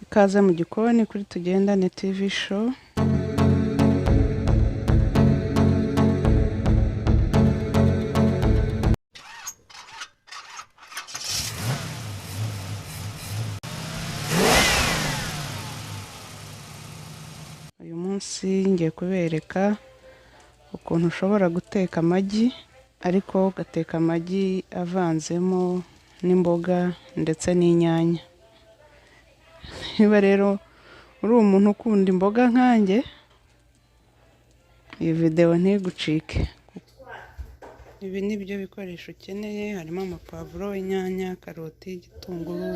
Ikaze mu gikoni kuri Tugendane TV show. Uyu munsi ngiye kubereka ukuntu ushobora guteka amagi, ariko ugateka amagi avanzemo n'imboga ndetse n'inyanya. Niba rero uri umuntu ukunda imboga nkanjye, iyi videwo ntigucike. Ibi ni byo bikoresho ukeneye, harimo amapavuro, inyanya, karoti, igitunguru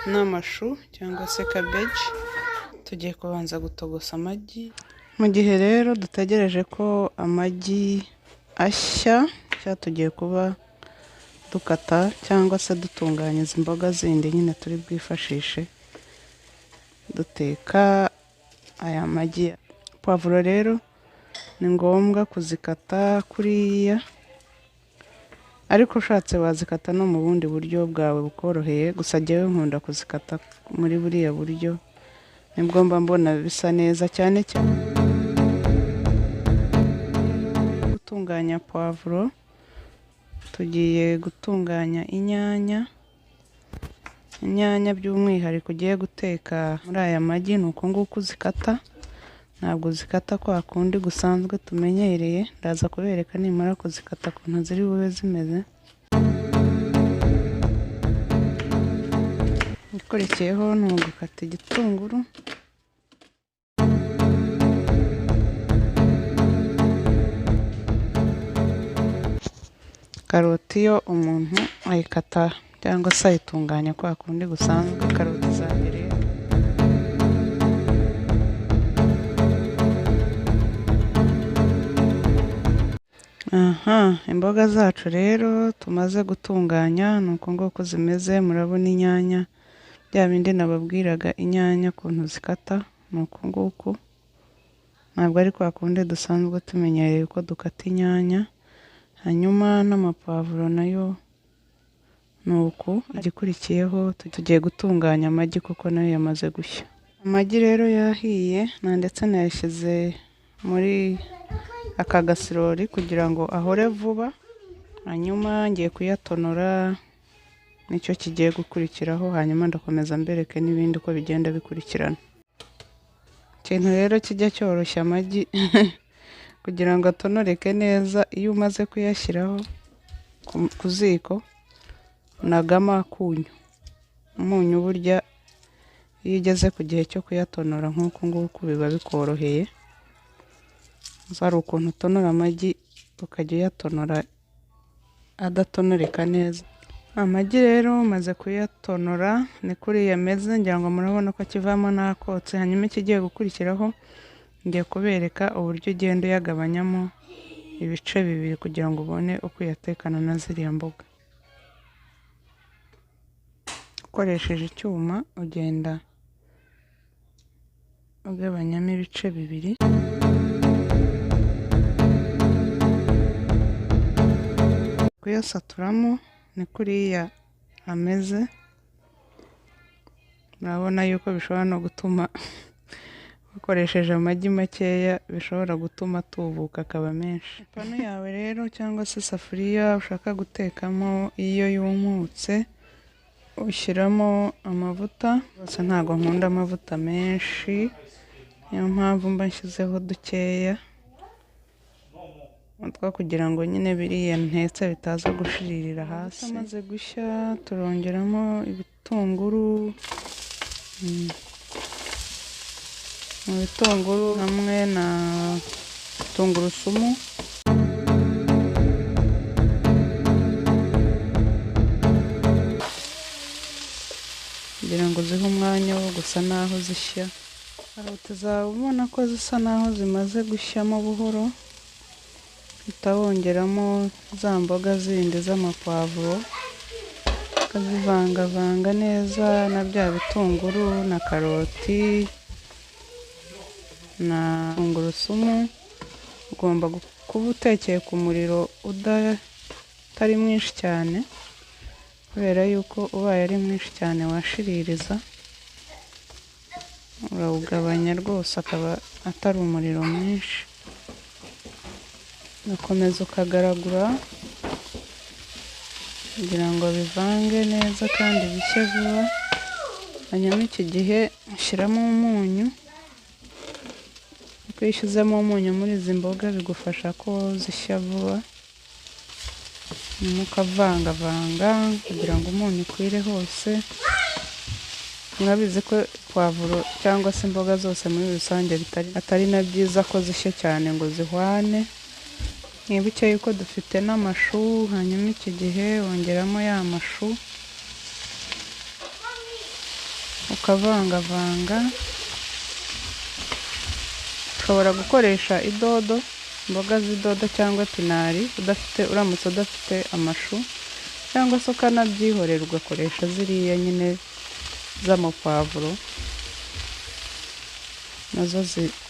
n'amashu cyangwa se kabeji. Tugiye kubanza gutogosa amagi. Mu gihe rero dutegereje ko amagi ashya, cyangwa tugiye kuba dukata cyangwa se dutunganya izi mboga zindi nyine turi bwifashishe duteka aya magi. Pavuro rero ni ngombwa kuzikata kuriya, ariko ushatse wazikata no mu bundi buryo bwawe bukoroheye, gusa jyewe nkunda kuzikata muri buriya buryo, nibwo mba mbona bisa neza cyane cyane. Gutunganya pavuro, tugiye gutunganya inyanya. Inyanya by'umwihariko ugiye guteka muri aya magi ni uku nguku uzikata, ntabwo uzikata kwa kundi gusanzwe tumenyereye. Ndaza kubereka nimara kuzikata ukuntu ziri bube zimeze. Ikurikiyeho ni ugukata igitunguru. Karoti yo umuntu ayikata cyangwa se ayitunganya kwa kundi gusanzwe. Karoti zanjye rero aha, imboga zacu rero tumaze gutunganya ni uku nguku zimeze. Murabona inyanya, bya bindi nababwiraga, inyanya ukuntu zikata ni uku nguku, ntabwo ari kwa kundi dusanzwe tumenyereye uko dukata inyanya. Hanyuma n'amapavuro nayo ni uku. Igikurikiyeho tugiye gutunganya amagi kuko nayo yamaze gushya. Amagi rero yahiye na ndetse nayashyize muri aka gasirori kugira ngo ahore vuba, hanyuma ngiye kuyatonora, nicyo kigiye gukurikiraho. Hanyuma ndakomeza mbereke n'ibindi uko bigenda bikurikirana. Ikintu rero kijya cyoroshya amagi kugira ngo atonoreke neza, iyo umaze kuyashyiraho ku ziko unagamo akunyu. Umunyu burya iyo ugeze ku gihe cyo kuyatonora nk'uku nguku biba bikoroheye. Hari ukuntu utonora amagi ukajya uyatonora adatonoreka neza. Amagi rero umaze kuyatonora ni kuriya ameze, ngira ngo murabona ko akivamo n'akotsi. Hanyuma ikigiye gukurikiraho ngiye kubereka uburyo ugenda uyagabanyamo ibice bibiri kugira ngo ubone uko uyatekana na ziriya mboga. Ukoresheje icyuma ugenda ugabanyamo ibice bibiri. Kuyasaturamo ni kuriya ameze, murabona yuko bishobora no gutuma ukoresheje amagi makeya bishobora gutuma atubuka akaba menshi. Ipanu yawe rero cyangwa se isafuriya ushaka gutekamo, iyo yumutse ushyiramo amavuta. Rwose ntabwo nkunda amavuta menshi, niyo mpamvu mba nshyizeho dukeya utwo kugira ngo nyine biriya ntetse bitaza gushiririra hasi. Amaze gushya turongeramo ibitunguru, mu bitunguru hamwe na tungurusumu. Kugira ngo zihe umwanya wo gusa naho zishya. Karoti zawe ubona ko zisa naho zimaze gushyamo buhoro, uhita wongeramo za mboga zindi z'amapavuro, ukazivangavanga neza na bya bitunguru na karoti na tungurusumu. Ugomba kuba utekeye ku muriro utari mwinshi cyane, kubera yuko ubaye ari mwinshi cyane washiririza. Urawugabanya rwose akaba atari umuriro mwinshi. Ugakomeza ukagaragura kugira ngo bivange neza kandi bishye vuba. Hanyuma iki gihe ushyiramo umunyu, kuko iyo ushyizemo umunyu muri izi mboga bigufasha ko zishya vuba. Nyuma ukavangavanga kugira ngo umunyu ukwire hose. Murabizi ko puwavuro cyangwa se imboga zose muri rusange atari na byiza ko zishya cyane ngo zihwane. Mwibuke yuko dufite n'amashu, hanyuma iki gihe wongeramo ya mashu ukavangavanga. Ushobora gukoresha idodo, imboga z'idodo cyangwa epinari uramutse udafite amashu, cyangwa se ukanabyihorera ugakoresha ziriya nyine z'amapavuro, nazo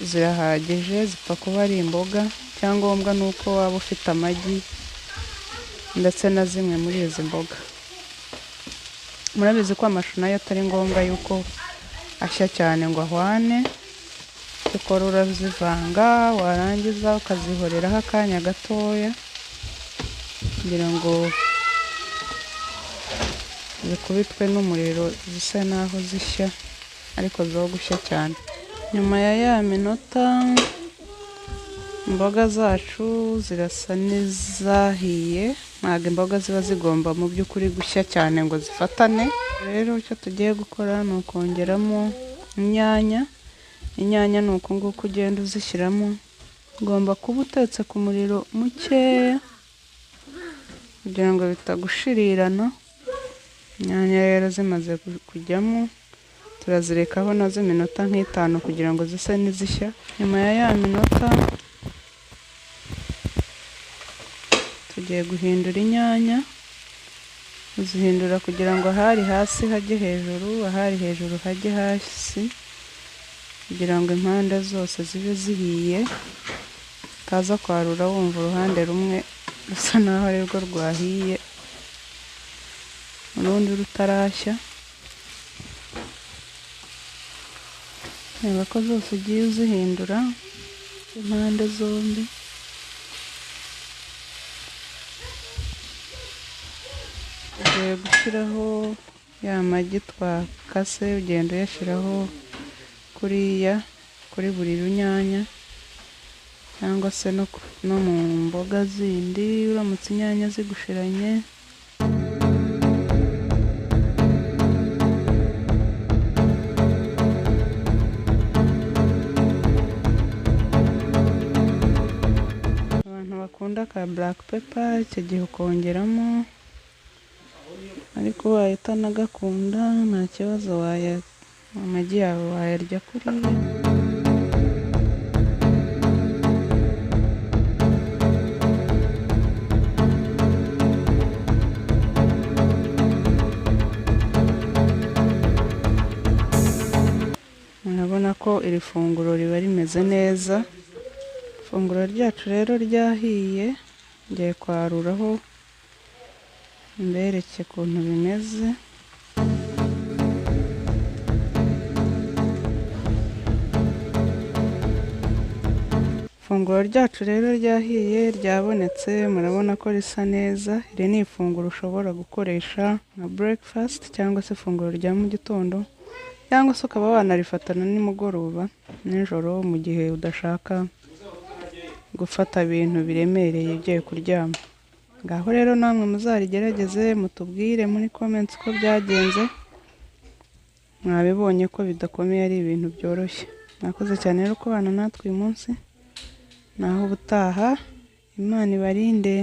zirahagije, zipfa kuba ari imboga. Icyangombwa ni uko waba ufite amagi ndetse na zimwe muri izi mboga. Murabizi ko amashu nayo atari ngombwa yuko ashya cyane ngo ahwane. Ukora urazivanga, warangiza ukazihoreraho akanya gatoya kugira ngo zikubitwe n'umuriro zise naho zishya, ariko zo gushya cyane. Nyuma ya ya minota imboga zacu zirasa n'izahiye. Ntabwo imboga ziba zigomba mu by'ukuri gushya cyane ngo zifatane. Rero icyo tugiye gukora ni ukongeramo inyanya. Inyanya ni uku nguku ugenda uzishyiramo. Ugomba kuba utetse ku muriro mukeya kugira ngo bitagushirirana. Inyanya rero zimaze kujyamo turazirekaho nazo iminota nk'itanu kugira ngo zise n'izishya. Nyuma ya ya minota tugiye guhindura inyanya. Uzihindura kugira ngo ahari hasi hajye hejuru, ahari hejuru hajye hasi, kugira ngo impande zose zibe zihiye, utaza kwarura wumva uruhande rumwe rusa naho ari rwo rwahiye urundi rutarashya. Reba ko zose ugiye uzihindura impande zombi. Ugiye gushyiraho ya magi twakase, ugenda uyashyiraho kuriya kuri buri runyanya cyangwa se no mu mboga zindi uramutse inyanya zigushiranye. Abantu bakunda ka black pepper icyo gihe ukongeramo, ariko ubaye utanagakunda nta kibazo, amagi yawe wayarya kuriya. Murabona ko iri funguro riba rimeze neza. Ifunguro ryacu rero ryahiye, ngiye kwaruraho mbereke ukuntu bimeze. Ifunguro ryacu rero ryahiye, ryabonetse, murabona ko risa neza. Iri ni ifunguro ushobora gukoresha nka breakfast cyangwa se ifunguro rya mu gitondo, cyangwa se ukaba wanarifatana nimugoroba nijoro mu gihe udashaka gufata ibintu biremereye ugiye kuryama. Ngaho rero namwe muzarigerageze, mutubwire muri comments ko byagenze. Mwabibonye ko bidakomeye, ari ibintu byoroshye. Mwakoze cyane rero kubana natwe uyu munsi. Naho ubutaha, Imana ibarinde.